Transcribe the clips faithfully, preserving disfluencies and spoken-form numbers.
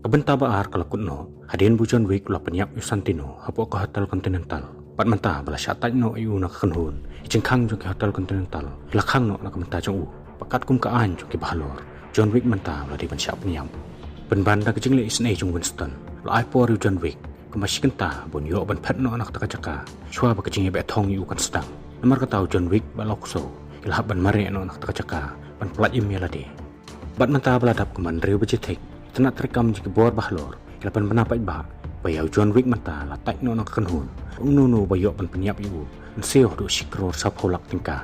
Bynta ba ar ka la kut noh hadien ba u John Wick u la pynïap ïa u Santino hapoh ka Hotel Continental. Bad mynta ba la shah tait noh ïa u na ka kynhun, ki jingkhang jong ki Hotel Continental ki la khang noh na ka bynta jong u. Bad katkum ka aiñ jong ki bahalor, John Wick mynta u la dei ban shah pynïap. Pynban da ka jingleh isynei jong u Winston, u la ai por ïa u John Wick kumba shi kynta ban ïoh ban phet noh na kata ka jaka shuwa ba ka jingïabeh thong ïa u kan sdang. Namar kata u John Wick bad la u ksew ki la hap ban mareh noh na kata ka jaka ban pyllait im ïa lade. Bad mynta ba la dap kumba hynriew baje thik, ki tnat treikam jong ki bor bahalor ki la pynbna paidbah ba ïa u John Wick mynta la tait noh na ka kynhun. Uno uno ba ïoh ban pynïap ïa u yn siew haduh shi klur sawphew lak tyngka.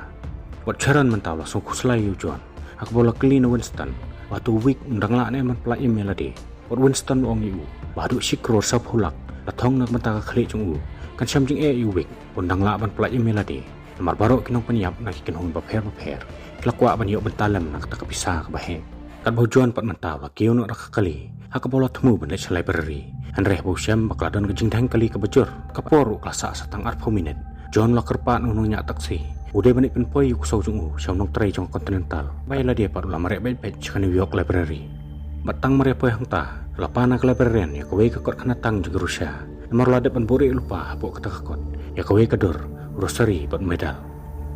Bad Sharon mynta u la sngewkhuslai ïa u John ha kaba u la kylli na Winston ba hato u Wick un dang lah ne em ban pyllait im ïa lade. Bad Winston u ong ïa u ba haduh shi klur sawphew lak la thong na ka bynta ka khlieh jong u, kan shem jingeh ïa u Wick ba un dang lah ban pyllait im ïa lade. Namar baroh ki nongpynïap na ki kynhun bapher bapher ki la kwah ban ïoh bynta lem na kata ka pisa kaba heh. Katba u John pat mynta u la kiew noh da ka kali ha kaba u la thmu ban leit sha library. Hynrei haba u shem ba ka la don ka jingdheng kali kaba jur, ka por ruh ka la sah sa tang arphew minit, John u la kyrpad na u nongñiah taxi ba u dei ban leit pynpoi ïa u ksew jong u sha u nongtrei jong ka Continental ba ïa lade pat u la mareh beit beit sha ka New York Library. Bad tang mar ïa poi hangta u la pan na ka librarian ïa kawei ka kot khana tang jong ka Russia. Namar u la dep ban buhrieh lypa hapoh kata ka kot ïa kawei ka dur, u rosary bad u medal.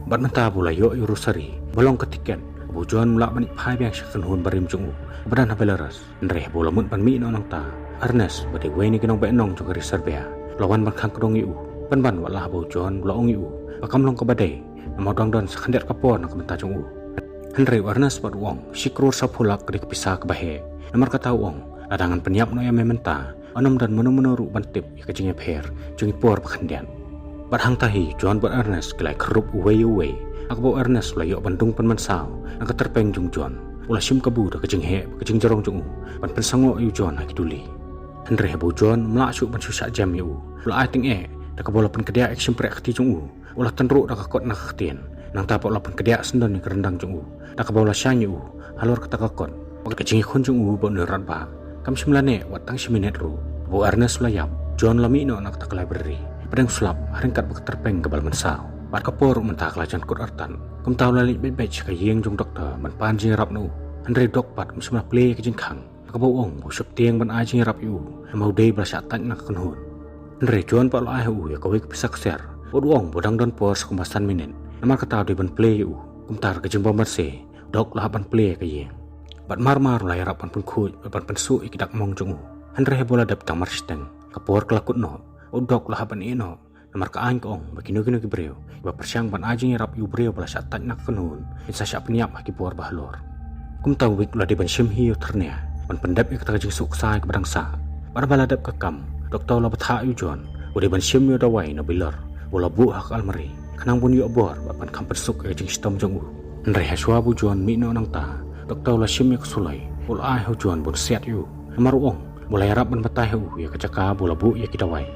Bad mynta ba u la ïoh ïa u rosary ba long ka tiket ba u John u lah ban ïaid phai biang sha ka kynhun barim jong u ba don ha Belarus. Hynrei haba u la mut ban mih noh nangta, Ernest ba dei uwei na ki nongbeh nong jong ka ri Serbia u la wan ban khang kdong ïa u. Pynban wat la haba u John u la ong ïa u ba kam long kaba dei, namar u dang don sa khyndiat ka por na ka bynta jong u. Hynrei u Ernest pat u ong shi klur sawphew lak ka dei ka pisa kaba heh. Namar kata u ong lada ngan pynïap noh ïa me mynta, ym don mano mano ruh ban tip ïa ka jingïapher jong i por ba khyndiat. Bad hangta hi John bad Ernest ki la ïakyrduh uwei ïa uwei ha kaba u Ernest u la ïoh ban dung pynmynsaw na ka tyrpeng jong u John. U la shim kabu da ka jingheh bad ka jingjrong jong u ban pynsngew ïa u John ha ki duli. Hynrei haba u John um lah shuh ban shu shah jem ïa u, u la ai tyngeh da kaba u la pynkdiah ïa ka shympriah kti jong u. U la tynruh da ka kot na ka ktien, nangta pat u la pynkdiah syndon ïa ka ryndang jong u da kaba u la shaiñ ïa u halor kata ka kot. Bad ka jingïakhun jong u bad une u rangbah kam shym la neh wat tang shi minit ruh. Haba u Ernest u la ïap, John u la mih noh na kata ka library. Hapdeng u slap, ha ryngkat bad ka tyrpeng kaba la mynsaw. Bad ka por ruh mynta ka la jan kut artat. Kumta u la leit beit beit sha ka ïing jong u doktor ban pan jingïarap na u. Hynrei u dok pat um shym la plie ïa ka jingkhang ha kaba u ong ba u sheptieng ban ai jingïarap ïa u namar u dei ba la shah tait na ka kynhun. Hynrei John pat u la ai ha u ïa kawei ka pisa ksiar bad u ong ba u dang don por sa kumba san minit, namar kata u dei ban plie ïa u. Kumta da ka jingbymbanse u dok u la hap ban plie ïa ka ïing. Bad mar mar u la ïarap ban pynkhuid bad ban pynsuh ïa ki dak mong jong u. Hynrei haba u la dep tang marshiteng, ka por ka la kut noh. U dok u la hap ban ïeh noh namar ka aiñ ka ong ba kino kino ki briew kiba pyrshang ban ai jingïarap ïa u briew ba la shah tait na ka kynhun kin sa shah pynïap ha ki bor bahalor. Kumta u Wick u la dei ban shim hi ïa u thyrnia ban pyndep ïa kata ka jingsngewsih kaba dang sah. Bad haba la dep ka kam, u doktor u la bthah ïa u John ba u dei ban shim ïa u dawai na u bilor ba u la buh ha ka almari khnang ba un ïoh bor bad ban kham pynsuk ïa ka jingshitom jong u. Hynrei hashwa ba u John mih noh nangta, u doktor u la shim ïa ka suloi bad u la ai ha u John ba un siat ïa u. Namar u ong ba u la ïarap ban batai ha u ïa ka jaka ba u la buh ïa ki dawai.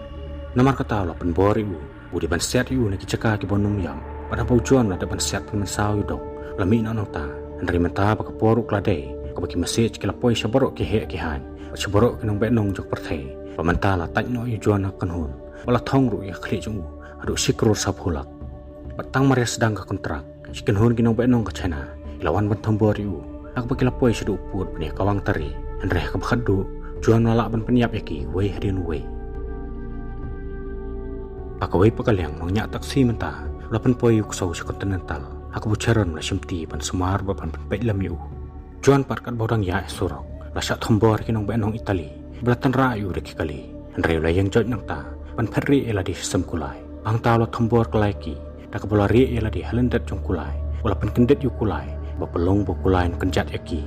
Namar kata u la pynbor ïa u ba u dei ban siat ïa u na ki jaka kiba un ym ïap. Bad haba u John u la dep ban siat pynmynsaw ïa u dok, u la mih noh nangta. Hynrei mynta ba ka por ruh ka la dei kaba ki message ki la poi sha baroh ki heh ki haiñ bad sha baroh ki nongbeh nong jong ka pyrthei ba mynta la tait noh ïa u John na ka kynhun bad la thong ruh ïa ka khlieh jong u haduh shi klur sawphew lak. Bad tang mar ïa sdang ka kontrak, ki kynhun ki nongbeh nong ka China ki la wan ban thombor ïa u ha kaba ki la poi shaduh u pud ban ïa kawang tari. Hynrei ha kaba khatduh, u John u la lah ban pynïap ïa ki uwei hadien uwei. Ha kawei pat ka liang, u nongñiah taxi mynta u la pynpoi ïa u ksew sha Continental ha kaba u Sharon u la shimti ban sumar bad ban pynpeit lem ïa u. U John pat katba u dang ïaid ha surok u la shah thombor ïa ki nongbeh nong Itali ba la tynrah ïa u da ki kali. Hynrei u la ïeng joit nangta ban phet rieh ïa lade sha sem kulai. Hangta u la thombor kyllai ïa ki da kaba u la rieh ïa lade ha lyndet jong u kulai. U la pynkyndit ïa u kulai ba pynlong ba u kulai un kynjat ïa ki.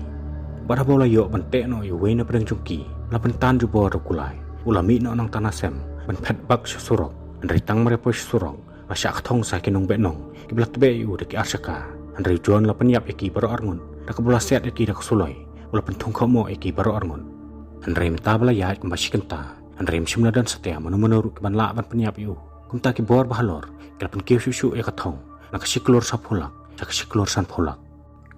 Bad haba u la ïoh ban teh noh ïa uwei na pdeng jong ki, u la pyntan jubor da u kulai. U la mih noh nangta na sem ban phet bak sha surok. Hynrei tang mar ïa poi sha surok, u la shah kthong sa ki nongbeh nong kiba la tbeh ïa u da ki ar shaka. Hynrei u John u la pynïap ïa ki baroh arngut da kaba u la siat ïa ki da ka suloi. U la pynthung khohmoh ïa ki baroh arngut. Hynrei mynta ba la ïaid kumba shi kynta, hynrei ym shym la don satia mano mano ruh kiban lah ban pynïap ïa u. Kumta ki bor bahalor ki la pynkiew shuh shuh ïa ka thong na ka shi klur sawphew lak sha ka shi klur sanphew lak.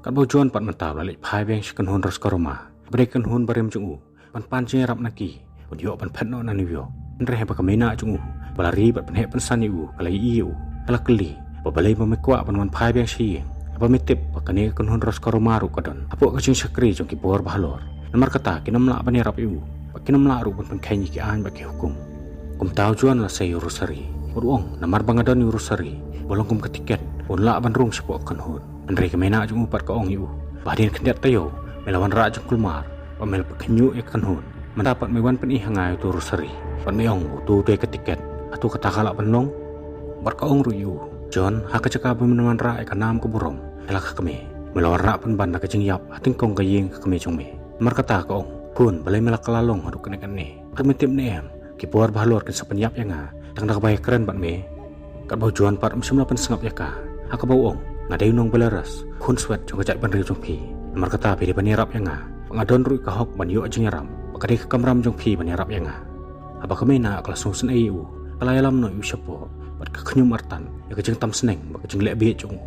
Katba u John pat mynta u la leit phai biang sha ka kynhun Roskaroma, kaba dei ka kynhun barim jong u, ban pan jingïarap na ki ban ïoh ban phet noh na New York. Hynrei haba ka meinah jong u ba la ri bad pynheh pynsan ïa u ka la ïohi ïa u, ka la kylli ba balei ba me kwah ban wan phai biang sha ïing haba me tip ba kane ka kynhun Roskaroma ruh ka don hapoh ka jingshakri jong ki bor bahalor. Namar kata kin ym lah ban ïarap ïa u. Ba kin ym lah ruh ban pynkheiñ ïa ki aiñ bad ki hukum. Kumta u John u la sei ïa u Rosary. Bad u ong, namar ba nga don ïa u Rosary, ba long kum ka tiket, un lah ban rung shapoh ka kynhun. Hynrei ka meinah jong u pat ka ong ïa u, ba hadien khyndiat taïew, me la wanrah jingkulmar, bad me la pynkhynñiuh ïa ka kynhun. Mynta pat me wan pyni ha nga ïa utu u Rosary, bad me ong utu u dei ka tiket. Hato kata ka lah ban long? Bad ka ong ruh ïa u, John, ha ka jaka ba men wanrah ïa ka nam ka burom ha la ka kmie, me la wanrah pynban da ka jingïap ha tyngkong ka ïing ka kmie jong me. Namar kata ka ong, khun, balei me la kylla long haduh kane kane? Hato me tip ne em, ki bor bahalor kin sa pynïap ïa nga tang da kaba ïakren bad me? Katba u John pat um shym la pynsngap ïa ka, ha kaba u ong, nga dei u nong Belarus, khun Swet jong ka jaitbynriew jong phi. Namar kata phi dei ban ïarap ïa nga, ba nga don ruh ïa ka hok ban ïoh jingïarap, ba ka dei ka kamram jong phi ban ïarap ïa nga. Haba ka meinah ka la sngewsynei ïa u, ka la ïalam noh ïa u shapoh, bad ka khñium artat ïa ka jingtam sneng bad ka jingleh bieit jong u.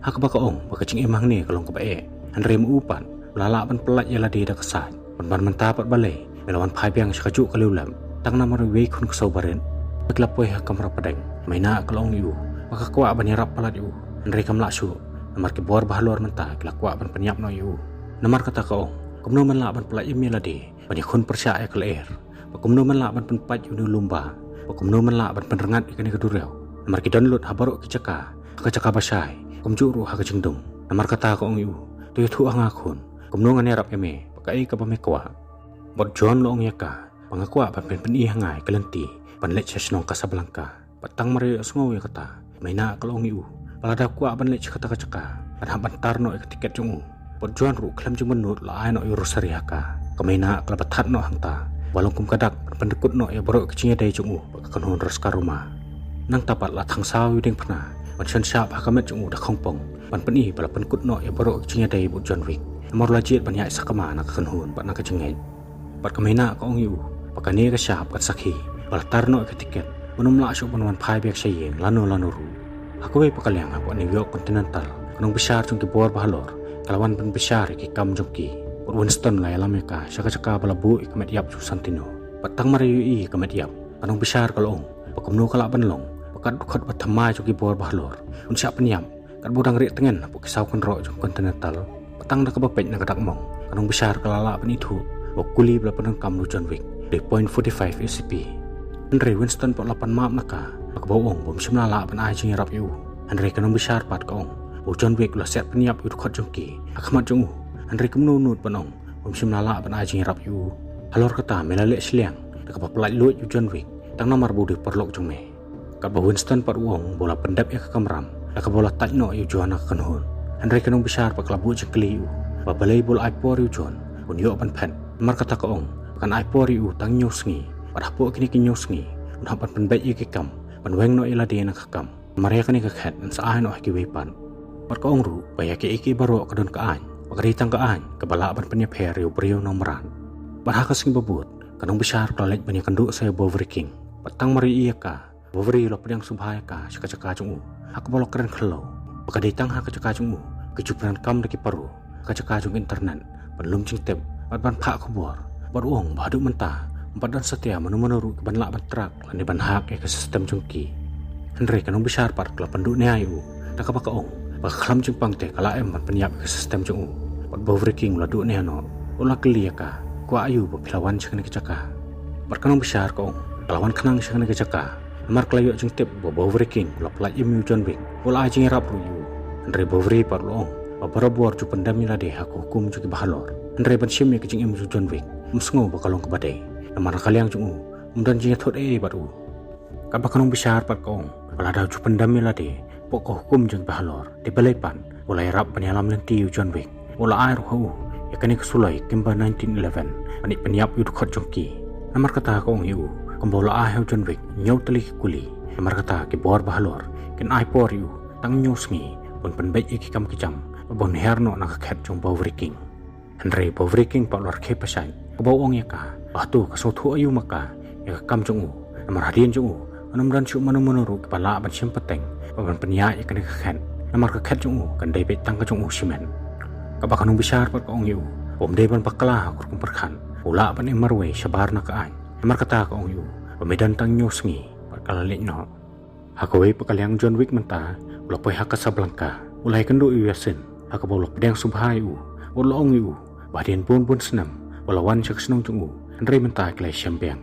Ha kaba ka ong ba ka jingim hangne ka long kaba eh, hynrei ma u pat u la lah ban pyllait ïa lade da ka sait. Pynban mynta pat balei me la wan phai biang sha kajuh ka liw lem, tang namar iwei i khun ksew barit? Ba ki la poi ha ka kamra pdeng, ka meinah ka la ong ïa u ba ka kwah ban ïarap palat ïa u, hynrei kam lah shuh, namar ki bor bahalor mynta ki la kwah ban pynïap noh ïa u. Namar kata ka ong, kumno men lah ban pyllait im ïa lade ban ïakhun pyrshah ïa ka lyer? Ba kumno men lah ban pynpait ïa une u lum ba? Ba kumno men lah ban pynrngat ïa kane ka duriaw? Namar ki don lut ha baroh ki jaka, ha ka jaka ba shai, kumjuh ruh ha ka jingdum. Namar kata ka ong ïa u, to ïathuh ha nga khun, kumno ngan ïarap ïa me, bad kaei kaba me kwah? Bad u John u la ong ïa ka, ba nga kwah ban pynpyni ha nga ïa ka lynti ban leit sha shnong Casablanca. Bad tang mar ïohsngew ïa kata, ka meinah ka la ong ïa u, ba lada u kwah ban leit sha kata ka jaka, kan hap ban tar noh ïa ka tiket jong u. Bad u John ruh khlem jingbynnud u la ai noh ïa u Rosary ha ka. Ka meinah ka la bthat noh hangta, ba long kum ka dak ban pyndkut noh ïa baroh ki jingïadei jong u bad ka kynhun Roskaroma. Nangta pat la thang saw ïa u diengphna ban shon shap ha ka met jong u da khongpong, ban pyni ba la pynkut noh ïa baroh ki jingïadei bad u John Wick, namar u la jied ban ïaid sakma na ka kynhun bad na ka jingngeit. Bad ka meinah ka ong ïa u, ba kane ka shap kan sakhi ba la tar noh ïa ka tiket, ban ym lah shuh ban wan phai biang sha ïing lano lano ruh. Ha kawei pat ka liang, hapoh New York Continental, ka nongbishar jong ki bor bahalor ka la wan ban bishar ïa ki kam jong ki. Bad u Winston u la ïalam ïa ka sha ka jaka ba la buh ïa ka met ïap jong u Santino. Bad tang mar ïohi ïa ka met ïap, ka nongbishar ka la ong, ba kumno ka lah ban long ba ka dkhot ba thymmai jong ki bor bahalor un shah pynïap, katba u dang rieh tngen hapoh ki saw kynroh jong Continental? Bad tang da kaba peit na ka dak mong, ka nongbishar ka la lah ban ithuh ba u kuli ba la pyndonkam da u John Wick u dei point forty-five A C P. Hynrei u Winston pat u la pan map na ka, ha kaba u ong ba um shym la lah ban ai jingïarap ïa u. Hynrei ka nongbishar pat ka ong ba u John Wick u la siat pynïap ïa u dkhot jong ki ha khmat jong u. Hynrei kumno u nud ban ong ba um shym la lah ban ai jingïarap ïa u? Halor kata me la leh shiliang da kaba pyllait luid ïa u John Wick, tang namar ba u dei u paralok jong me. Katba u Winston pat u ong ba u la pyndep ïa ka kamram, da kaba u la tait noh ïa u John ha ka kynhun, hynrei ka nongbishar pat ka la buh jingkylli ïa u, ba balei ba u la ai por ïa u John ban ïoh ban phet. Namar kata ka ong ba kan ai por ïa u tang hynñiew sngi, bad hapoh kine ki hynñiew sngi un hap ban pynbeit ïa ki kam, ban weng noh ïa lade na ka kam. Namar ïa kane ka khet yn sa ai noh ha kiwei pat. Bad ka ong ruh ba ïa kiei kiei baroh ka don ka aiñ, bad ka dei tang ka aiñ kaba lah ban pynïapher ïa u briew nongmrad. Bad ha ka sngi ba bud, ka nongbishar ka la leit ban ïakynduh sa ïa u Bovary King. Bad tang mar ïohi ïa ka, u Bovary u la pdiang sngewbha ïa ka sha ka jaka jong u, ha kaba u la kren khyllew ba ka dei tang ha ka jaka jong u ba ki ju pyndonkam da ki paro, ha ka jaka jong internet, ban lum jingtip bad ban phah khubor. Bad u ong ba haduh mynta ym pat don satia mano mano ruh ki ban lah ban track lane ban hack ïa ka system jong ki. Hynrei ka nongbishar pat ka la pynduh nia ïa u, da kaba ka ong ba ka khlam jingpang te ka la em ban pynïap ïa ka system jong u. Bad u Bovary King u la duh nia noh, u la kylli ïa ka, kwah aiu ba phi la wan sha kane ka jaka? Bad ka nongbishar ka ong, ka la wan khnang sha kane ka jaka namar ka la ïoh jingtip ba u Bovary King u la pyllait im ïa u John Wick, u la ai jingïarap ruh ïa u. Hynrei u Bovary pat u la ong ba barabor ju pyndem ïa lade ha ka hukum jong ki bahalor, hynrei ban shim ïa ka jingim jong u John Wick um sngew ba ka long kaba dei, namar na ka liang jong u um don jingïathut ei ei bad u. Katba ka nongbishar pat ka ong ba lada u ju pyndem ïa lade hapoh ka hukum jong ki bahalor, te balei pat u la ïarap ban ïalam lynti ïa u John Wick, u la ai ruh ha u ïa kane ka suloi Kimber nineteen eleven ban ïa pynïap ïa u dkhot jong ki? Namar kata ka ong ïa u, kumba u la ai ha u John Wick hynñiew tylli ki kuli, namar kata ki bor bahalor kin ai por ïa u tang hynñiew sngi ban pynbeit ïa ki kam ki jam, bad ban hiar noh na ka khet jong u Bovary King. Hynrei u Bovary King pat u la rkhie pyrshah, kaba u ong ïa ka ba hato ka sngewthuh aiu ma ka ïa ka kam jong u, namar hadien jong u kan ym don shuh mano mano ruh kiba lah ban shim pateng bad ban pynïaid ïa kane ka khet, namar ka khet jong u kan dei beit tang ka jong u shimet. Katba ka nongbishar pat ka ong ïa u ba um dei ban bakla ha ka rukom pyrkhat, u lah ban im marwei shabar na ka aiñ. Namar kata ka ong ïa u ba me don tang hynñiew sngi bad ka la leit noh. Ha kawei pat ka liang, u John Wick mynta u la poi ha Casablanca, u la ïakynduh ïa u Yasin, ha kaba u la pdiang sngewbha ïa u, u la ong ïa u ba hadien bun bun snem ba u la wan sha ka shnong jong u, Hynrei mynta ki la shem biang.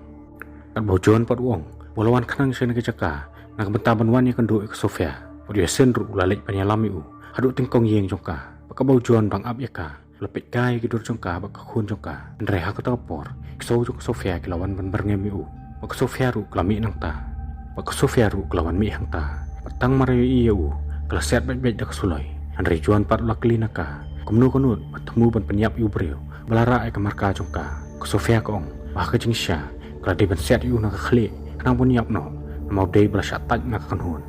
Katba u John pat u ong ba u la wan khnang sha kane ka jaka na ka bynta ban wan ïakynduh ïa ka Sofia, bad u Yasin ruh u la leit ban ïalam ïa u haduh tyngkong ïing jong ka. Bad katba u John ba ap ïa ka, u la peit kai ïa ki dur jong ka bad ka khun jong ka. Hynrei ha kata ka por ki ksew jong ka Sofia ki la wan ban byrngem ïa u, bad ka Sofia ruh ka la mih nangta. Bad ka Sofia ruh ka la wan mih hangta, bad tang mar ïohi ïa u ka la siat beit beit da ka suloi. Hynrei u John pat u la kylli na ka kumno ka nud ba thmu ban pynïap ïa u briew ba la rah ïa ka marka jong ka. Ka Sofia ka ong ba ha ka jingshisha ka la dei ban siat ïa u na ka khlieh khnang ban ïap noh, namar u dei ba la shah tait na ka kynhun.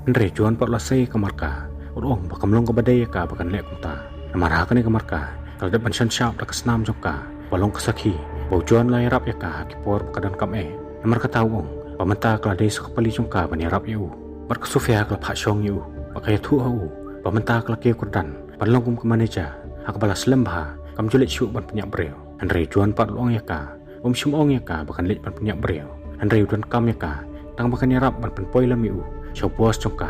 Hynrei u John pat u la sei ïa ka marka, u ong ba kam long kaba dei ïa ka ba kan leh kumta, namar ha kane ka marka ka la dep ban shan shap da ka snam jong ka ba long ka sakhi ba u John u la ïarap ïa ka ha ki por ba ka donkam eh. Namar kata u ong ba mynta ka la dei sa ka pali jong ka ban ïarap ïa u. Bad ka Sofia ka la phah shong ïa u bad ka ïathuh ha u ba mynta ka la kiew kyrdan ban long kum ka manager, ha kaba la slem bha, kam ju leit shuh ban pynïap briew. Hynrei u John pat u la ong ïa ka ba um shym ong ïa ka ba kan leit ban pynïap briew, hynrei u donkam ïa ka tang ba kan ïarap ban pynpoi lem ïa u sha u boss jong ka.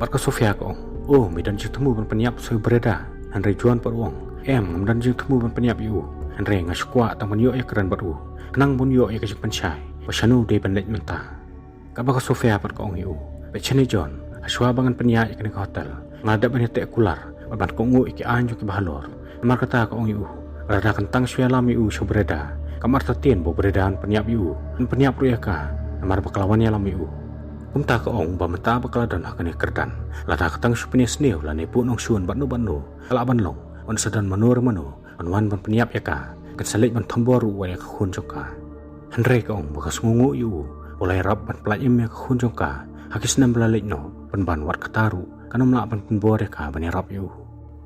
Bad ka Sofia ka ong, "O, me don jingthmu ban pynïap sa u Breda?" Hynrei u John pat u ong, "Em, ngam don jingthmu ban pynïap ïa u, hynrei nga shu kwah tang ban ïoh ïakren bad u khnang ban ïoh ïa ka jingpynshai ba shano u dei ban leit mynta." Katba ka Sofia pat ka ong ïa u, "Peit shane John, ha shuwa ba ngan pynïaid ïa kane ka hotel, nga la dep ban ïateh kular bad ban kohnguh ïa ki aiñ jong ki bahalor. Namar kata ka ong ïa u, lada kan tang shu ïalam ïa u sha u Breda, kam artatien ba u Breda un pynïap ïa u, un pynïap ruh ïa ka, namar ba ka la wan ïalam ïa u. Kumta ka ong ba mynta ba ka la don ha kane ka kyrdan, lada ka tang shu pynïasniew lane buh nongshun bad no bad no, ka lah ban long, un sa don mano re mano un wan ban pynïap ïa ka, kan sa leit ban thombor ruh wat ïa ka khun jong ka." Hynrei ka ong ba ka sngewnguh ïa u ba u la ïarap ban pyllait im ïa ka khun jong ka ha ki snem ba la leit noh, pynban wat kata ruh kan ym lah ban pynbor ïa ka ban ïarap ïa u.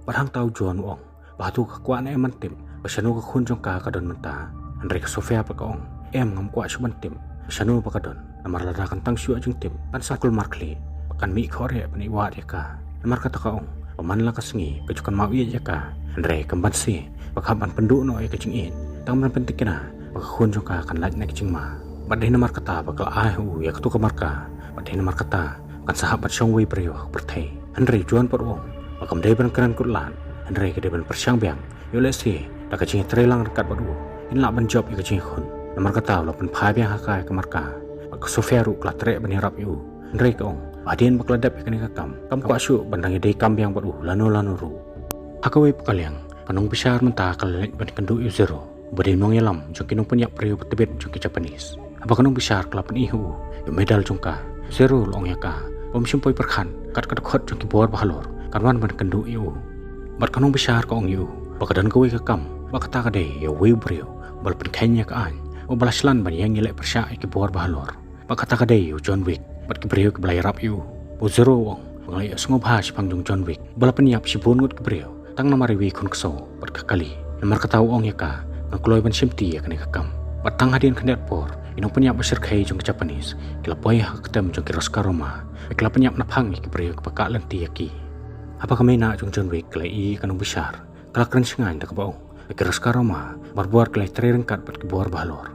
Bad hangta u John u ong ba hato ka kwah ne em ban tip ba shano ka khun jong ka ka don mynta. Hynrei ka Sofia pat ka ong, "Em, ngam kwah shuh ban tip ba shano ba ka don, namar lada kan tang shu ïoh jingtip kan sa kulmar khlieh bad kan mih khohrieh ban ïeh wad ïa ka. Namar kata ka ong ba man la ka sngi ka ju kynmaw ïeit ïa ka, hynrei kam banse ba ka hap ban pynduh noh ïa ka jingïeit tang ban pynthikna ba ka khun jong ka kan lait na ka jingma. Bad dei namar kata ba ka la ai ha u ïa katu ka marka, bad dei namar kata kan sa hap ban shong uwei briew ha ka pyrthei." Hynrei u John pat u ong ba kam dei ban kren kut lad, hynrei ka dei ban pyrshang biang, ïoh lehse da ka jingïatreilang ryngkat bad u, kin lah ban jop ïa ka jingïakhun. Namar kata u la pynphai biang ha ka ïa ka marka, bad ka Sofia ruh ka la treh ban ïarap ïa u. Hynrei ka ong ba hadien ba ka la dep ïa kane ka kam, kam kwah shuh ban dang ïadei kam biang bad u lano lano ruh. Ha kawei pat ka liang, ka nongbishar mynta ka la leit ban kynduh ïa u Zero, uba dei u nongïalam jong ki nongpynïap briew ba tbit jong ki Japanese. Haba ka nongbishar ka la pyni ha u ïa u medal jong ka, u Zero u la ong ïa ka ba um shym poi pyrkhat kat ka dkhot jong ki bor bahalor kan wan ban kynduh ïa u. Bad ka nongbishar ka ong ïa u ba ka don kawei ka kam, bad kata ka dei ïa uwei u briew ba la pynkheiñ ïa ka aiñ, uba la shlan ban ïeng ïaleh pyrshah ïa ki bor bahalor. Bad kata ka dei ïa u John Wick bad ki briew kiba la ïarap ïa u. U Zero u ong ba nga la ïohsngew bha shaphang jong u John Wick ba la pynïap shibun ngut ki briew tang namar iwei i khun ksew bad ka kali. Namar kata u ong ïa ka, nga kloi ban shimti ïa kane ka kam. Bad tang hadien khyndiat por, ki nongpynïap ba shyrkhei jong ki Japanese ki la poi ha ka ktem jong ki Roscaroma bad ki la pynïap naphang ïa ki briew kiba kah lynti ïa ki. Haba ka meinah jong u John Wick ka la ïohi ïa ka nongbishar, ka la kren shngaiñ da kaba ong ba ki Roscaroma barabor ki la ïatrei ryngkat bad ki bor bahalor.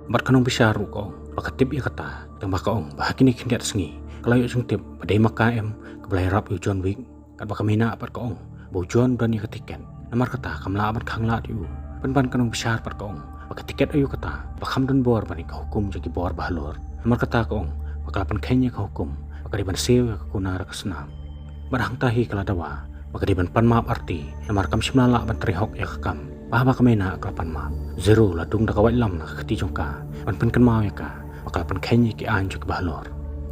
Bad ka nongbishar ruh ka ong ba ka tip ïa kata, tangba ka ong ba ha kine ki khyndiat sngi ka la ïoh jingtip ba dei ma ka em kaba la ïarap ïa u John Wick. Katba ka meinah pat ka ong ba u John u don ïa ka tiket, namar kata kam lah ban khanglad ïa u. Pynban ka nongbishar pat ka ong ba ka tiket aïu kata ba kham don bor ban ïa ka hukum jong ki bor bahalor. Namar kata ka ong ba ka la pynkheiñ ïa ka hukum ba ka dei ban siew ïa ka kuna da ka snam. Bad hangta hi ka la dawa ba ka dei ban pan map arti, namar kam shym la lah ban trei hok ïa ka kam. Bad haba ka meinah ka la pan map, u Zero u la dung da ka waitlam na ka kti jong ka ban pynkynmaw ïa ka ba ka la pynkheiñ ïa ki aiñ jong ki bahalor.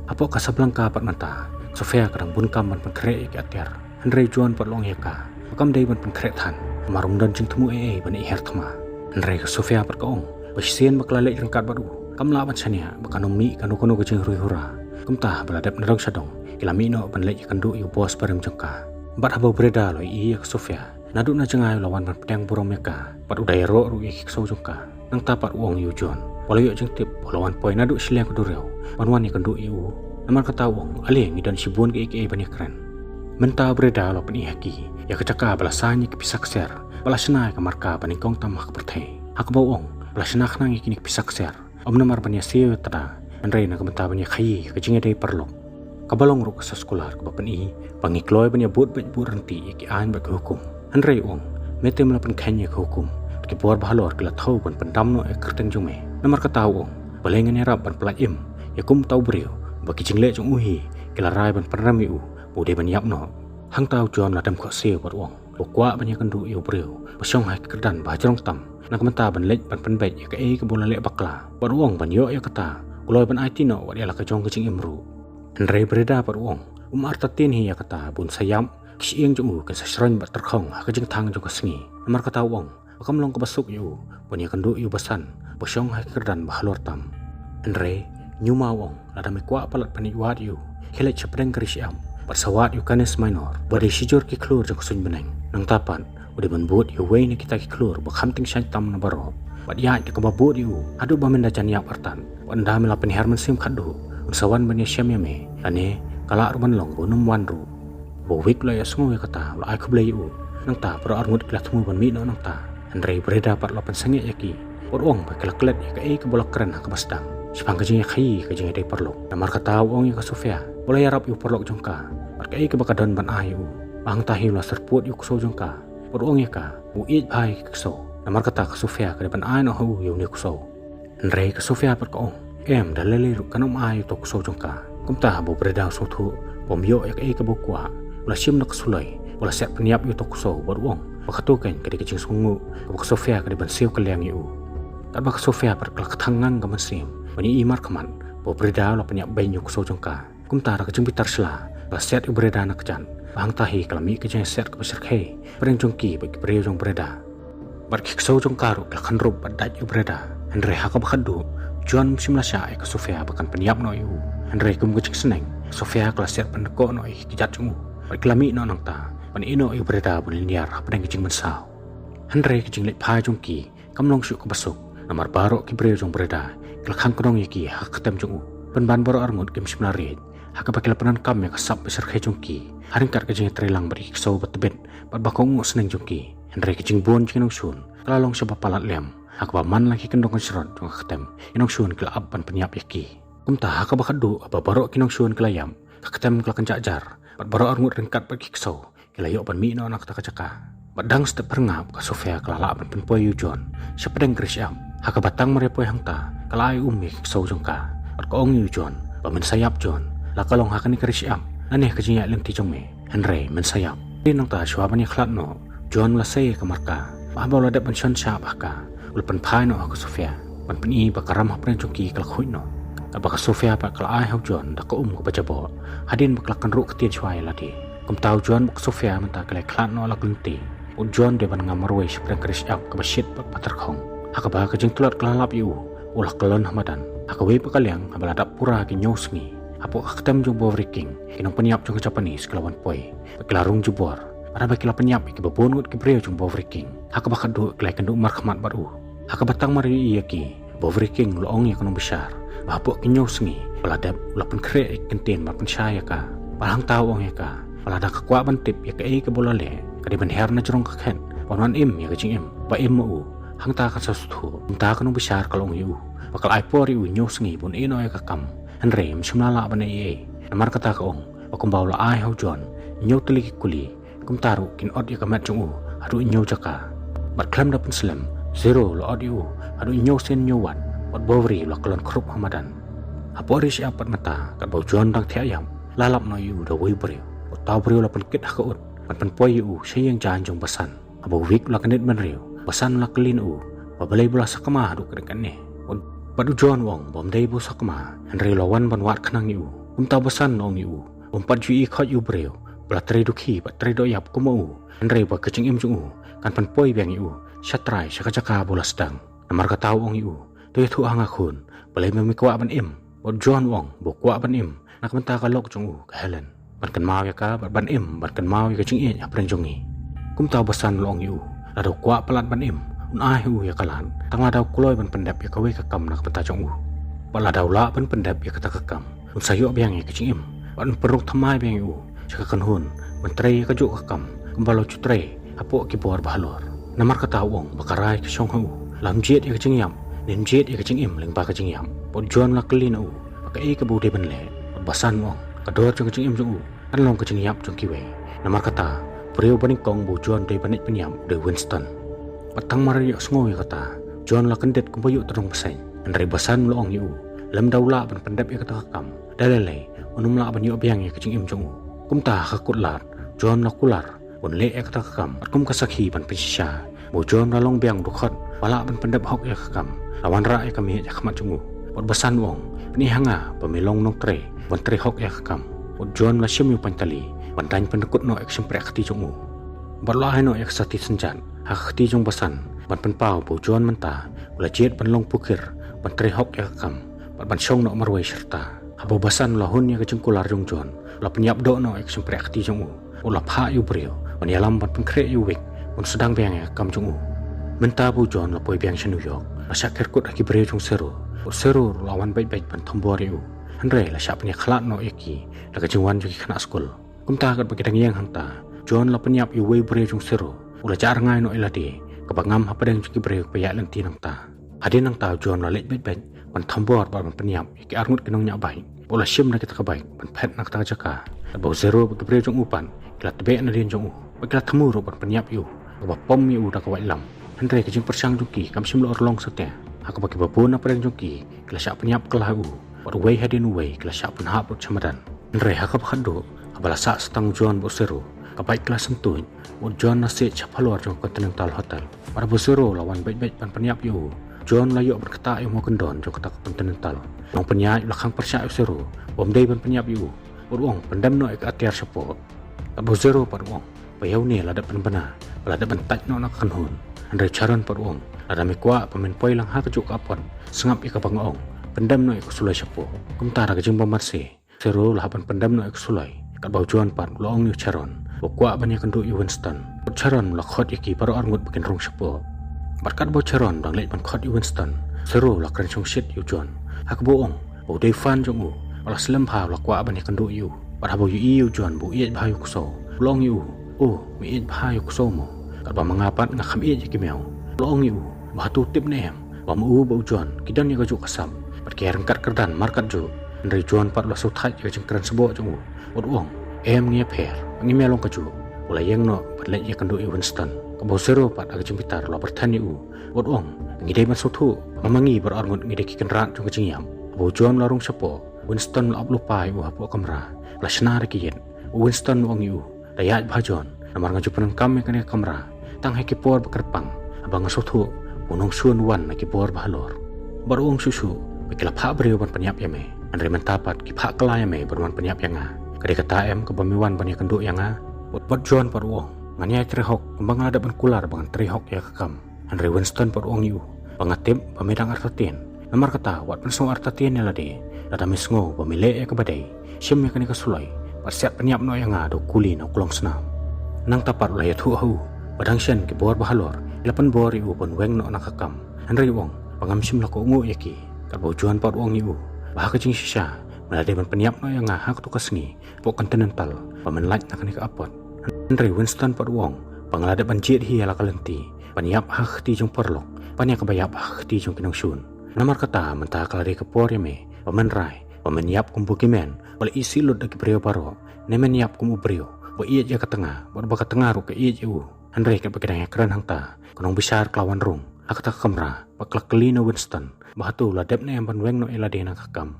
Hapoh Casablanca pat mynta, ka Sofia ka dang bun kam ban pynkhreh ïa ki atiar. Hynrei u John pat u la ong ïa ka ba kam dei ban pynkhreh than, namar um don jingthmu ei ei ban ïeh her thma. Hynrei ka Sofia pat ka ong ba shisien ba ka la leit ryngkat bad u, kam lah ban shaniah ba kan ym mih kano kano ka jingroi hura. Kumta haba la dep na dong sha dong, ki la mih noh ban leit ïakynduh ïa u boss barim jong ka. Bad haba u Breda u la ïohi ïa ka Sofia, naduh na jngai u la wan ban pdiang burom ïa ka, bad u da ïaroh ruh ïa ki ksew jong ka. Nangta pat u ong ïa u John ba u la ïoh jingtip ba u la wan poi naduh shiliang ka duriaw ban wan ïakynduh ïa u. Namar kata u ong, ale, ngi don shibun kiei kiei ban ïakren. Mynta u Breda u la pyni ha ki ïa ka jaka ba la saiñ ïa ki pisa ksiar, ba la shna ïa ka marka banyngkong tam ha ka pyrthei, ha kaba u ong ba la shna khnang ïa kine ki pisa ksiar, ym namar ban ïasiew ïa tada, hynrei na ka bynta ban ïakhaii ïa ka jingïadei paralok. Kaba long ruh ka soskular kaba pyni ba ngi kloi ban ïabud beit bud ryntih ïa ki aiñ bad ki hukum. Hynrei u ong, me te me la pynkheiñ ïa ka hukum, bad Ki bor bahalor ki la thew ban pyndam noh ïa ka kyrteng jong me. Namar kata u ong, balei ngan ïarap ban pyllait im ïa kum uta u briew, ba ki jingleh jong u hi ki la rai ban pynrem ïa u ba u dei ban ïap noh. Hangta u John la dem khohsiew bad u ong, u kwah ban ïakynduh ïa u briew ba shong ha ki kyrdan ba hajrong tam, na ka bynta ban leit ban pynbeit ïa kaei kaba u la leh bakla. Bad u ong ban ïoh ïa kata, u kloi ban aiti noh wat ïa la ka jong ka jingim ruh. Hynrei Breda pat u ong, um artatien hi ïa kata, bun sa ïap, ki shyieng jong u kin sa shroin bad tyrkhong ha ka jingthang jong ka sngi. Namar kata u ong ba kam long kaba suk ïa u ban ïakynduh ïa u Basan ba shong ha ki kyrdan ba halor tam. Hynrei Newma u ong, lada me kwah palat ban ïeit wad ïa u, khie leit shapdeng ka ri shyiap bad sa wad ïa u Canis Minor ba dei shijur ki khlur jong ka suiñ bneng. Nangta pat u dei ban bud ïa uwei na kita ki khlur ba kham tyngshaiñ tam na baroh, bad ïaid da kaba bud ïa u haduh ba mynta jan ïap artat. Wat ynda me la pynhiar mynsiem khadduh, un sa wan ban ïashem ïa me, lane ka lah ruh ban long ba un ym wan ruh. Ba u Wick u la ïohsngew ïa kata, u la ai khublei ïa u. Nangta baroh arngut ki la thmu ban mih noh nangta. Hynrei Breda pat u la pynsangeh ïa ki, bad u ong ba ki la klet ïa kaei kaba u la kren ha kaba sdang shaphang ka jingïakhaïi ka jingïadei paralok. Namar kata u ong ïa ka Sofia ba u la ïarap ïa u paralok jong ka bad kaei kaba ka don ban ai ïa u. Ba hangta hi u la syrpud ïa u ksew jong ka, bad u ong ïa ka ba u ïeit bha ïa ki ksew. Namar kata ka Sofia ka dei ban ai noh ha u ïa une u ksew. Hynrei ka Sofia pat ka ong, em, da lei lei ruh kan ym ai ïa uto u ksew jong ka. Kumta haba u Breda u sngewthuh ba um ïoh ïa kaei kaba u kwah, u la shim na ka suloi, u la siat pynïap ïa uto u ksew bad u ong ba kato keiñ ka dei ka jingsngewnguh kaba ka Sofia ka dei ban siew kylliang ïa u. Katba ka Sofia pat ka la kthang ngang ka mynsiem ban ïohi markhmat ba u Breda u la pynïap beiñ ïa u ksew jong ka. Kumta da ka jingbitar sla, ka la siat ïa u Breda na kjat. Ba hangta hi ka la mih ka jingïasiat kaba shyrkhei hapdeng jong ki bad ki briew jong Breda. Bad ki ksew jong ka ruh ki la khynrup bad dait ïa u Breda. Hynrei ha kaba khatduh, John um shym la shah ïa ka Sofia ba kan pynïap noh ïa u. Hynrei kum ka jingsneng, ka Sofia ka la siat pynkoh noh ïa ki kjat jong u, bad ki la mih noh nangta ban ïeh noh ïa u Breda ban lynñiar hapdeng ka jingmynsaw. Hynrei ka jingleit phai jong ki kam long shuh kaba suk, namar baroh ki briew jong Breda ki la khang khnong ïa ki ha ka ktem jong u. Pynban baroh arngut kim shym la rieh ha kaba ki la pyndonkam ïa ka sap ba shyrkhei jong ki ha ryngkat ka jingïatreilang bad ki ksew ba tbit bad ba kohnguh sneng jong ki. Hynrei ka jingbun jong ki nongshun ka la long shaba palat lem, ha kaba man la ki kyndong kynshrot jong ka ktem, ki nongshun ki la ap ban pynïap ïa ki. Kumta ha kaba khatduh, haba baroh ki nongshun ki la ïap, ka ktem ka la kynjah jar bad baroh arngut ryngkat bad ki ksew ki la ïoh ban mih noh na kata ka jaka. Bad dang step phyrngap, ka Sofia ka la lah ban pynpoi ïa u John shapdeng ka ri shyiap. Ha kaba tang mar ïa poi hangta, ka la ai um ïa ki ksew jong ka bad ka ong ïa u John ba men sa ïap John, la ka long ha kane ka ri shyiap lane ka jingïaid lynti jong me, hynrei men sa ïap. Te nangta shuwa ban ïakhlad noh, John u la sei ïa ka marka, bad haba u la dep ban shon shah bad ka, u la pynphai noh ha ka Sofia ban pyni ba ka ram hapdeng jong ki ka la khuid noh. Katba ka Sofia pat ka la ai ha u John da ka um kaba jaboh hadien ba ka la kynruh ktien shuwa ïa lade. Kumta u John bad ka Sofia mynta ki la ïakhlad noh la ka lynti. U John u dei ban ngam marwei shapdeng ka ri shyiap kaba shit bad ba tyrkhong. Ha kaba ka jingtlot ka la lap ïa u, u la kyllon ha madan. Ha kawei pat ka liang, haba la dap pura ki hynñiew sngi, hapoh ka ktem jong u Bovary King, ki nongpynïap jong ka Japanese ki la wan poi bad ki la rung jubor. Bad haba ki la pynïap ïa kiba bun ngut ki briew jong u Bovary King, ha kaba khatduh ki la ïakynduh markhmat bad u. Ha kaba tang mar ïohi ïa ki, u Bovary King u la ong ïa ka nongbishar ba hapoh ki hynñiew sngi ba la dep, u la pynkhreh ïa ki kyntien ban pynshai ïa ka. Bad hangta u ong ïa ka ba lada ka kwah ban tip ïa kaei kaba u la leh, ka dei ban hiar na jrong ka khet ban wan im ïa ka jingim ba im ma u. Hangta kan sa sngewthuh. Kumta ka nongbishar ka la ong ïa u ba ka la ai por ïa u hynñiew sngi ban ïeh noh ïa ka kam, hynrei um shym la lah ban ïeh. Namar kata ka ong ba kumba u la ai ha u John hynñiew tylli ki kuli, kumta ruh kin ot ïa ka met jong u haduh hynñiew jaka. Bad khlem da pynslem, Zero u la ot ïa u haduh hynñiew sien hynñiew wat, bad u Bovary u la kyllon khrup ha madan. Hapoh ri shyiap pat mynta, katba u John u dang thiah ïap, la lap noh ïa u da uwei u briew. Uta u briew u la pynkit ha ka ut ban pynpoi ïa u sha ïing jaiñ jong u Basan. Haba u Wick u la kyndit bynriew, u Basan u la kylli na u ba balei ba u la sakma haduh katne katne. Bad u John u ong ba ym dei ba u sakma, hynrei u la wan ban wad khnang ïa u. Kumta u Basan u la ong ïa u ba um pat ju ïohi khoit ïa u briew ba la trei dukhi bad trei dohïap kum ma u, hynrei ba ka jingim jong u kan pynpoi biang ïa u sha trai, sha ka jaka ba u la sdang. Namar kata u ong ïa u, to ïathuh ha nga khun, balei me kwah ban im? Bad u John u ong ba u kwah ban im na ka bynta ka lok jong u, ka Helen, ban kynmaw ïa ka bad ban im ban kynmaw ïa ka jingïeit hapdeng jong ngi. Kumta u Basan u la ong ïa u, lada u kwah palat ban im, un ai ha u ïa ka lad, tang lada u kloi ban pyndep ïa kawei ka kam na ka bynta jong u. Bad lada u lah ban pyndep ïa kata ka kam, un sa ïoh biang ïa ka jingim bad un pynrung thymmai biang ïa u sha ka kynhun ban trei ïa kajuh ka kam kumba la ju trei hapoh ki bor bahalor. Namar kata u ong ba ka rai ka shong ha u, lada ym jied ïa ka jingïap, ne ym jied ïa ka jingim lyngba ka jingïap. Bad u John u la kylli na u ba kaei kaba u dei ban leh. Bad u Basan u ong, ka dor jong ka jingim jong u kan long ka jingïap jong kiwei. Namar kata u briew banyngkong ba u John u dei ban leit pynïap u dei u Winston. Bad tang mar ïohsngew ïa kata, John la kyndit kumba ïoh tyrong bseiñ. Hynrei Basan u la ong ïa u, lymda u lah ban pyndep ïa kata ka kam, da lei lei un ym lah ban ïoh biang ïa ka jingim jong u. Kumta ha ka kut lad, John la kular ba un leh ïa kata ka kam bad kum ka sakhi ban pynshisha ba u John la long biang u dkhot ba lah ban pyndep hok ïa ka kam, la wanrah ïa ka miej ha khmat jong u. Bad Basan u ong, pyni ha nga ba me long nongtrei ban trei hok ïa ka kam. Bad John la shim ïa u paintalli ban daiñ pynrkut noh ïa ka shympriahkti jong u. Bad la ai noh ïa ka sati synjat ha ka kti jong Basan ban pynpaw ba u John mynta u la jied ban long pukir ban trei hok ïa ka kam bad ban shong noh marwei sha rta. Haba u Basan u la hun ïa ka jingkular jong u John, u la pynïap doh noh ïa ka shympriahkti jong u. U la phah ïa u briew ban ïalam ban pynkhreh ïa u wik ban sdang biang ïa ka kam jong u. Mynta ba u John la poi biang sha New York, la shah kyrkut ha ki briew jong u Sero. U Sero ruh la wan beit beit ban thombor ïa u. Hynrei la shah pynïakhlad noh ïa ki da ka jingwan jong ki khynnah skul. Kumta katba ki dang ïeng hangta, John la pynïap ïa uwei u briew jong u Sero. U la jah rngai noh ïa lade, kaba ngam hapdeng jong ki briew kiba ïaid lynti nangta. Hadien nangta u John u la leit beit beit ban thombor bad ban pynïap ïa ki arngut ki nongñiah bike. Bad u la shim na kita ka bike ban phet na kata ka jaka. Katba u Sero bad ki briew jong u pat ki la tbeh nadien jong u, bad ki la thmu ruh ban pynïap ïa u, kaba pom ïa u da ka waitlam. Hynrei ka jingpyrshang jong ki kam shym la urlong satia, ha kaba kiba bun na pdeng jong ki ki la shah pynïap kylla ïa u, bad uwei hadien uwei ki la shah pynhap lut sha madan. Hynrei ha kaba khatduh, haba la sah sa tang u John bad u Sero, ka bike ka la syntuid, bad u John u la siej sha phalor jong ka Continental Hotel. Bad haba u Sero u la wan beit beit ban pynïap ïa u, u John u la ïoh ban ktah ïa u maw kyndon jong kata ka Continental. U nongpynïaid u la khang pyrshah ïa u Sero ba um dei ban pynïap ïa u, bad u ong, pyndem noh ïa ka atiar shapoh. Katba u Sero pat u ong ba ïa une la dep pynbna, ba la dep ban tait noh na ka kynhun. Hynrei u Sharon pat u ong, lada me kwah ba men poi lang ha kajuh ka apot, sngap ïa kaba nga ong, pyndem noh ïa ka suloi shapoh. Kumta da ka jingbymmarse, u Sero u la hap ban pyndem noh ïa ka suloi. Katba u John pat u la ong ïa u Sharon ba u kwah ban ïakynduh ïa u Winston. Bad u Sharon u la khot ïa ki baroh arngut ba kin rung shapoh. Bad katba u Sharon u dang leit ban khot ïa u Winston, u Sero u la kren shongshit ïa u John, ha kaba u ong ba u dei u fan jong u, bad la slem bha u la kwah ban ïakynduh ïa u. Bad haba u ïohi ïa u John ba u ïeit bha ïa u ksew, u la ong ïa u, "O, me ïeit bha ïa u ksew mo? Katba ma nga pat nga kham ïeit ïa ki miaw." U la ong ïa u ba hato u tip ne em ba ma u bad u John ki don ïa kajuh ka sap, bad ki ïaryngkat kyrdan markatjuh. Hynrei u John pat u la sngewthait ïa ka jingkren sboh jong u, bad u ong, "Em, ngi ïapher, ngim ïalong kajuh." U la ïeng noh bad leit ïakynduh ïa u Winston. Katba u Sero pat ha ka jingbitar u la pyrthen ïa u, bad u ong, "Ngi dei ban sngewthuh ba ma ngi baroh arngut ngi dei ki kynrad jong ka jingïap." Haba u John u la rung shapoh, u Winston u la ap lypa ïa u hapoh kamra, u la shna da ki ïit. U Winston u ong ïa u, "Da ïaid bha John, namar nga ju pyndonkam ïa kane ka kamra tang ha ki por ba kyrpang, haba nga sngewthuh ba u nongshun u wan na ki bor ba halor." Bad u ong shuh shuh ba ki la phah briew ban pynïap ïa me, hynrei mynta pat ki phah kylla ïa me ban wan pynïap ïa nga. Ka dei kata em kaba me wan ban ïakynduh ïa nga? Bad, bad u John pat u ong, "Ngan ïai trei hok kumba nga la dep ban kular ba ngan trei hok ïa ka kam." Hynrei u Winston pat u ong ïa u ba, "Nga tip ba me dang artatien. Namar kata wat pynsngew artatien ïa lade. Lada me sngew ba me leh ïa kaba dei, shim ïa kane ka suloi bad siat pynïap noh ïa nga da u kuli na u klongsnam." Nangta pat u la ïathuh ha u ba dang shen ki bor ba halor ki la pynbor ïa u ban weng noh na ka kam. Hynrei u ong ba ngam shym la kohnguh ïa ki. Katba u John pat u ong ïa u ba ha ka jingshisha me la dei ban pynïap noh ïa nga ha kato ka sngi hapoh Continental ba men lait na kane ka apot. Hynrei u Winston pat u ong ba nga la dep ban jied hi ïa la ka lynti ban ïap ha ka kti jong paralok ban ïa kaba ïap ha ka kti jong ki nongshun. Namar kata mynta ka la dei ka por ïa me ba men rai ba men ïap kum u bugimen ba la isih lut da ki briew baroh, ne men ïap kum u briew ba ïeit ïa ka tnga bad ba ka tnga ruh ka ïeit ïa u. Hynrei katba ki dang ïakren hangta, ka nongbishar ka la wan rung ha kata ka kamra bad ka la kylli na u Winston ba hato u la dep ne em ban weng noh ïa lade na ka kam.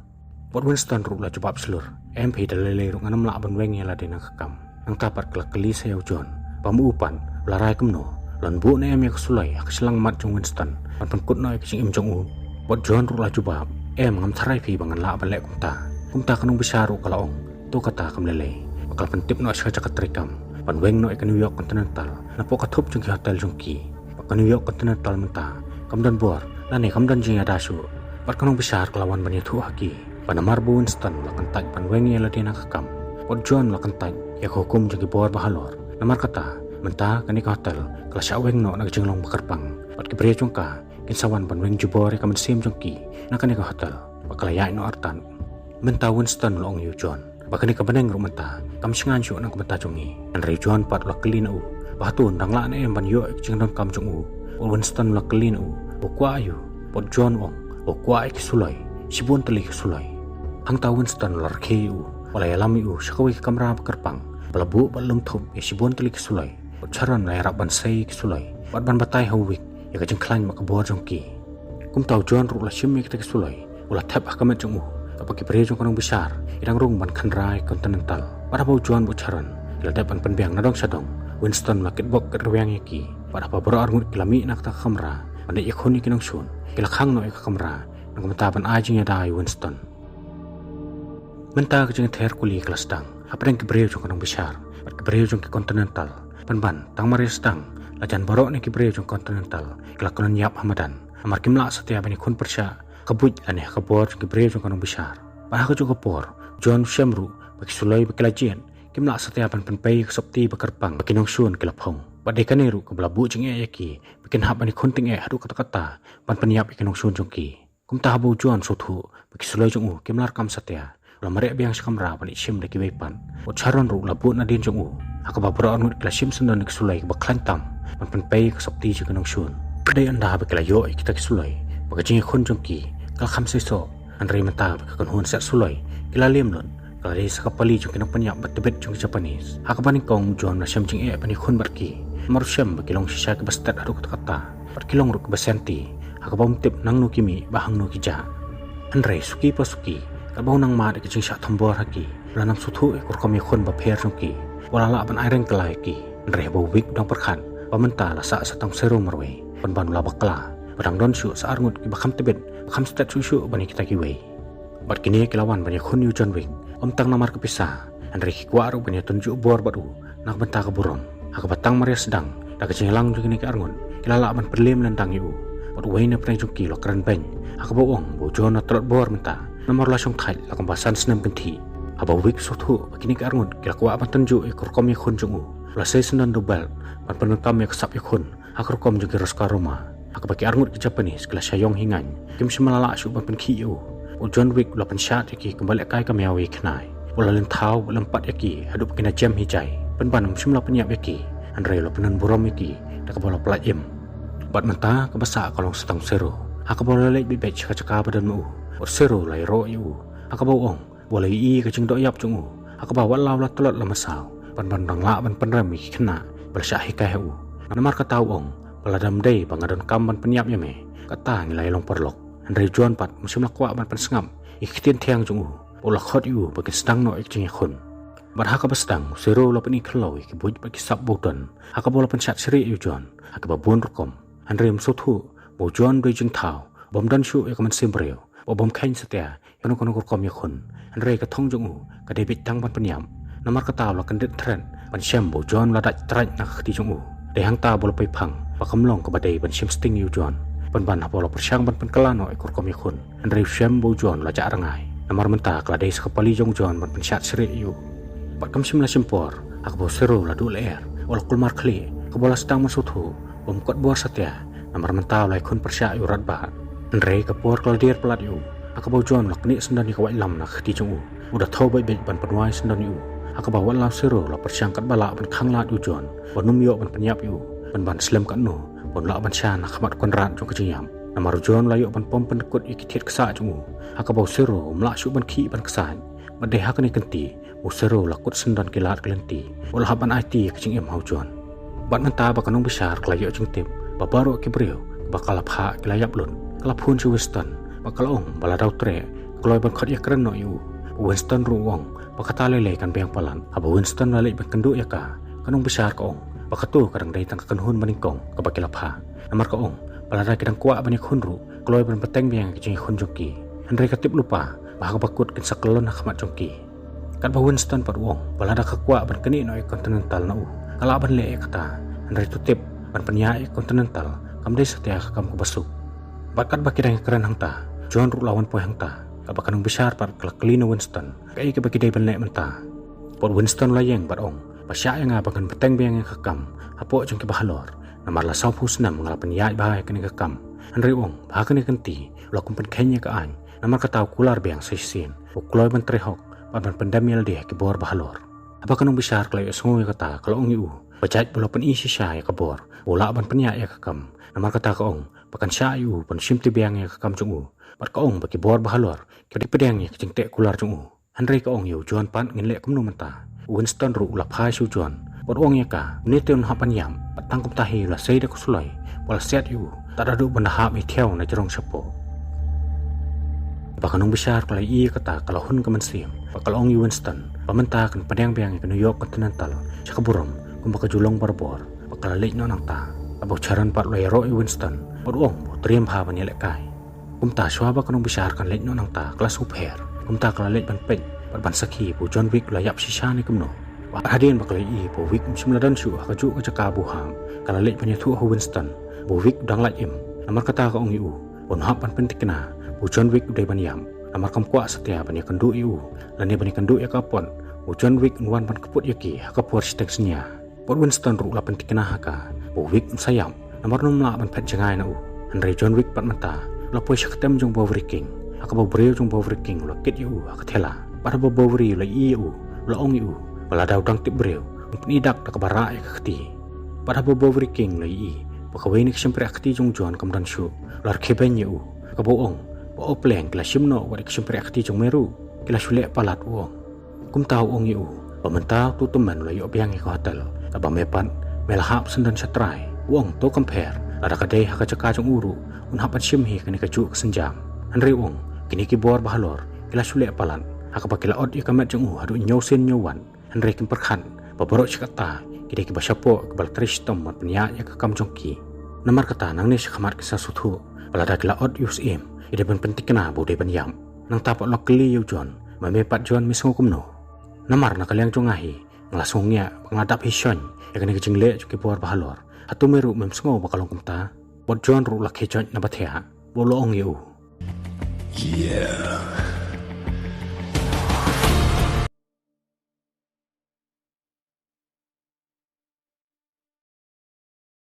Bad u Winston ruh u la jubab shlur, "Em phi, da lei lei ruh ngan ym lah ban weng ïa lade na ka kam." Nangta pat ka la kylli sa ïa u John ba ma u pat u la rai kumno, u la nang buh ne em ïa ka suloi ha ka shyllangmat jong u Winston ban pynkut noh ïa ka jingim jong u. Bad u John ruh u la jubab, "Em, ngam tharai phi ba ngan lah ban leh kumta." Kumta ka nongbishar ruh ka la ong, "To kata kam lei lei." Bad ka la pyntip noh sha ka jaka treikam ban weng noh ïa ka New York Continental napoh ka thup jong ki hotel jong ki. Bad ka New York Continental mynta kam don bor lane kam don jingïada shuh. Bad ka nongbishar ka la wan ban ïathuh ha ki ba namar ba u Winston u la kyntait ban weng ïa lade na ka kam, bad u John u la kyntait ïa ka hukum jong ki bor ba halor. Namar kata mynta kane ka hotel ka la shah weng noh na ka jinglong ba kyrpang, bad ki briew jong ka kin sa wan ban weng jubor ïa ka mynsiem jong ki na kane ka hotel. Bad ka la ïaid noh artat. Mynta u Winston u la ong ïa u John ba kane ka bneng ruh mynta kam shngaiñ shuh na ka bynta jong ngi. Hynrei u John pat u la kylli na u ba hato un dang lah ne em ban ïoh ïa ka jingdonkam jong u. Bad u Winston u la kylli na u ba u kwah aïu. Bad u John u ong ba u kwah ïa ki suloi, shibun tylli ki suloi. Hangta u Winston u la rkhie ïa u bad u la ïalam ïa u sha kawei ka kamra ba kyrpang ba la buh bad lum thup ïa shibun tylli ki suloi. Bad u Sharon u la ïarap ban sei ïa ki suloi bad ban batai ha u Wick ïa ka jingkhlaiñ bad ka bor jong ki. Kumta u John ruh u la shim ïa kita ki suloi, u la thep ha ka met jong u. Kaba ki briew jong ka nongbishar ki dang rung ban kynra ïa ka Continental, bad haba u John bad u Sharon ki la dep ban pynbiang na dong sha dong, u Winston u la kitbok kitrwiang ïa ki. Bad haba baroh arngut ki la mih na kata ka kamra ban leit ïakhun ïa ki nongshun, ki la khang noh ïa ka kamra, nangta ban ai jingïada ïa u Winston. Mynta ka jingther kuli ka la sdang hapdeng ki briew jong ka nongbishar bad ki briew jong ki Continental. Pynban tang mar ïa sdang, la jan baroh na ki briew jong ka Continental ki la khlem ïap ha madan, namar kim lah satia ban ïakhun pyrshah ha ka buit lane ha ka bor jong ki briew jong ka nongbishar. Bad ha kajuh ka por u John u shem ruh ba ki suloi ba ki la jied kim lah satia ban pynpei ïa ka sopti ba kyrpang ba ki nongshun ki la phong. Bad dei kane ruh kaba la buh jingeh ïa ki ba kin hap ban ïakhun tyngeh haduh katta katta ban pynïap ïa ki nongshun jong ki. Kumta haba u John u sngewthuh ba ki suloi jong u kim lah kam satia, u la mareh biang sha kamra ban leit shim da kiwei pat. Bad u Sharon ruh u la bud nadien jong u, ha kaba baroh arngut ki la shim syndon da ki suloi kiba khlaiñ tam ban pynpei ïa ka sopti jong ki nongshun. Ka dei ynda ba ki la ïoh ïa kita ki suloi ba ka jingïakhun jong ki ka la kham seisoh, hynrei mynta ba ka kynhun set suloi ki la liem lut, ka la dei sa ka pali jong ki nongpynïap ba tbit jong ki Japanese. Ha kaba nyngkong u John u la shem jingeh ban ïakhun bad ki, namar u shem ba ki long shisha kiba stet haduh katta katta, bad ki long ruh kiba sngewthuh ha kaba ym tip nangno ki mih bad hangno ki jah. Hynrei suki pa suki, katba u nang mad ïa ka jingshah thombor ha ki, u la nang sngewthuh ïa ka rukom ïakhun bapher jong ki, u la lah ban ai reng kylla ïa ki. Hynrei haba u Wick u dang pyrkhat ba mynta la sah sa tang u Zero marwei, pynban u la bakla ba dang don shuh sa arngut kiba kham tbit, ba kham stet shuh shuh ban ïa kita kiwei. Bad kine ki la wan ban ïakhun ïa u John Wick ym tang namar ka pisa, hynrei ki kwah ruh ban ïatynjuh bor bad u na ka bynta ka burom. Ha kaba tang mar ïa sdang, da ka jingïalang jong kine ki arngut, ki la lah ban pynlem lyndang ïa u. Bad uwei na pdeng jong ki u la kren beiñ ha kaba u ong ba u John u la tlot bor mynta, namar u la shongthait la kumba san snem kynthih. Haba u Wick u sngewthuh ba kine ki arngut ki la kwah ban tynjuh ïa ka rukom ïakhun jong u, u la sei syndon da u belt ban pyndonkam ïa ka sap ïakhun ha ka rukom jong ki Roscar Roma. Ha kaba ki arngut ki Japanese ki la shah ïong hi ngaiñ, kim shym la lah shuh ban pynkhih ïa u. U John Wick u la pynshad ïa ki kumba lehkai ka miaw ïa ki khnai, u la lynthaw bad lympat ïa ki haduh ba ki na jem hi jai. Pynban um shym la pynïap ïa ki, hynrei u la pyndon burom ïa ki da kaba u la pyllait im. Bad mynta kaba sah ka long sa tang u Zero, ha kaba u la leit beit beit sha ka jaka ba don ma u. Bad u Zero u la ïaroh ïa u ha kaba u ong ba u la ïohi ïa ka jingdoh ïap jong u, ha kaba wat la u la tlot la masaw, pynban u dang lah ban pynrem ïa ki khynnah ba la shah hikai ha u. Namar kata u ong ba lada ym dei ba nga donkam ban pynïap ïa me, kata ngi la ïalong paralok. Hynrei u John pat um shym la kwah ban pynsngap ïa ki ktien thiang jong u, ba u la khot ïa u ba kin sdang noh ïa ka jingïakhun. Bad ha kaba sdang u Zero u la pyni khyllew ïa ki buit bad ki sap ba u don, ha kaba u la pynshad shrieh ïa u John ha kiba bun rukom. Hynrei um sngewthuh ba u John u dei jingthaw bym don shuh ïa ka mynsiem briew, ba bym kheiñ satia ïa kano kano ka rukom ïakhun. Hynrei ka thong jong u ka dei beit tang ban pynïap. Namar kata u la kyndit thret ban shem ba u John u la dait trait na ka kti jong u. Dei hangta ba u la poi phang ba kam long kaba dei ban shim sting ïa u John, pynban haba u la pyrshang ban pynkylla noh ïa ka rukom ïakhun. Hynrei u shem ba u John u la jah rngai, namar mynta ka la dei sa ka pali jong u John ban pynshad shrieh ïa u. Bad kam shym la shim por ha kaba u Zero u la duh lyer, u la kulmar khlieh, ha kaba u la sdang ban sngewthuh ba um kot bor satia, namar mynta u la ïakhun pyrshah ïa u Radbah. Hynrei ka por ka la dier palat ïa u, ha kaba u John u la knieh syndon ïa ka waitlam na ka kti jong u. U da thew beit beit ban pynwai syndon ïa u, ha kaba wat la u Zero u la pyrshang katba lah ban khanglad ïa u John ban ym ïoh ban pynïap ïa u, pynban slem katno ba un lah ban shah na khmat u kynrad jong ka jingïap. Namar u John u la ïoh ban pom pynkut ïa ki thied ksah jong u, ha kaba u Zero um lah shuh ban khih ban ksaid. Bad dei ha kane ka kynti u Zero u la kut syndon ki lad ki lynti, u la hap ban aiti ïa ka jingim ha u John. Bad mynta ba ka nongbishar ka la ïoh jingtip ba baroh ki briew ba ka la phah ki la ïap lut, ka la phone sha u Winston bad ka la ong ba lada u treh ka kloi ban khot ïakren noh ïa u. U Winston ruh u ong ba kata lei lei kan biang palat. Haba u Winston u la leit ban kynduh ïa ka, ka nongbishar ka ong ba kato ka dang dei tang ka kynhun ba nyngkong kaba ki la phah. Namar ka ong ba lada ki dang kwah ban ïakhun ruh, kloi ban bteng biang ïa ka jingïakhun jong ki. Hynrei ka tip lypa ba ha kaba kut kin sa kyllon ha khmat jong ki. Katba u Winston pat u ong ba lada ka kwah ban knieh noh ïa ka Continental na u, ka lah ban leh ïa kata. Hynrei to tip, ban pynïaid ïa ka Continental kam dei satia ka kam kaba suk. Bad katba ki dang ïakren hangta, u John ruh u la wan poi hangta. Katba ka nongbishar pat ka la kylli na u Winston kaei kaba ki dei ban leh mynta. Bad u Winston u la ïeng bad ong ba shah ïa nga ba ngan bteng biang ïa ka kam hapoh jong kiba halor, namar la sawphew snem nga la pynïaid bha ïa kane ka kam. Hynrei u ong ba ha kane ka kynti u la kum pynkheiñ ïa ka aiñ, namar kata u kular biang sa shisien, u kloi ban trei hok bad ban pyndem ïa lade ha ki bor ba halor. Haba ka nongbishar ka la ïohsngew ïa kata, ka la ong ïa u ba jait ba u la pyni shisha ïa ka bor, u lah ban pynïaid ïa ka kam. Namar kata ka ong ba kan shah ïa u ban shimti biang ïa ka kam jong u. Bad ka ong ba ki bor ba halor ki dei pdiang ïa ka jingteh kular jong u. Hynrei ka ong ïa u John pat ngin leh kumno mynta. U Winston ruh u la phai sha u John, u Bad u ong ïa ka, une te un hap ban ïap, bad tang kumta hi u la sei da ka suloi, bad u la siat ïa u, tad haduh ban da hap ïa u na jrong shapoh. Ba ka nongbishar ka la ïohi ïa kata ka la hun ka mynsiem, bad ka la ong ïa u Winston, ba mynta kan pdiang biang ïa ka New York Continental sha ka burom, kumba ka ju long barabor, bad ka la leit noh nangta. Bad u Sharon pat u la ïaroh ïa u Winston, bad u ong ba u triem bha ban ïalehkai. Kumta shuwa ba ka nongbishar kan leit noh nangta ka la shu pher. Kumta ka la leit ban peit bad ban sakhi ba u John Wick u la ïap shisha ne kumno. Bad hadien ba ka la ïohi ba u Wick um shym la don shuh ha kajuh ka jaka ba u hap, ka la leit ban ïathuh ha u Winston ba u Wick u dang lait im. Namar kata ka ong ïa u ba un hap ban pynthikna ba u John Wick u dei ban ïap, namar kam kwah satia ban ïakynduh ïa u, lane ban ïakynduh ïa ka apot ba u John Wick un wan ban kput ïa ki ha ka por shiteng synñia. Bad u Winston ruh u la pynthikna ha ka ba u Wick um sa ïap, namar um lah ban phet jngai na u. Hynrei u John Wick pat mynta u la poi sha ka tem jong u Bovary King, ha kaba u briew jong u Bovary King u la kit ïa u ha ka thela. Bad haba u Bovary u la ïohi ïa u, u la ong ïa u ba lada u dang tip briew, un pyni dak da kaba rah ïa ka kti. Bad haba u Bovary King u la ïohi ba kawei na ki shympriahkti jong u John kam don shuh, u la rkhie beiñ ïa u, ha kaba u ong ba u pleng ki la shim noh wat ïa ki shympriahkti jong me ruh. Ki la shu leh palat, u ong. Kumta u ong ïa u ba mynta uto u tymmen u la ïoh biang ïa ka hotel, kaba me pat me la hap syndon sha trai. U ong to kam pher, lada ka dei ha ka jaka jong u ruh un hap ban shim hi kane kajuh ka sienjam. Hynrei u ong kine ki bor bahalor ki la shu leh palat, ha kaba ki la ot ïa ka met jong u haduh hynñiew sien hynñiew wat. Hynrei kim pyrkhat ba baroh shi katta ki dei kiba shapoh kiba la trei shitom ban pynïaid ïa ka kam jong ki. Namar kata nangne shakhmat ki sa sngewthuh ba lada ki la ot ïa u Syiem, ki dei ban pynthikna ba u dei ban ïap. Nangta pat u la kylli ïa u John, ma me pat John me sngew kumno? Namar na ka liang jong nga hi, nga la sngew ngiah bad nga la dap hi shoiñ ïa kane ka jingleh jong ki bor bahalor. Hato me ruh mem sngew ba ka long kumta? Bad u John ruh u la khie joit na ba thiah, bad u la ong ïa u. Yeah.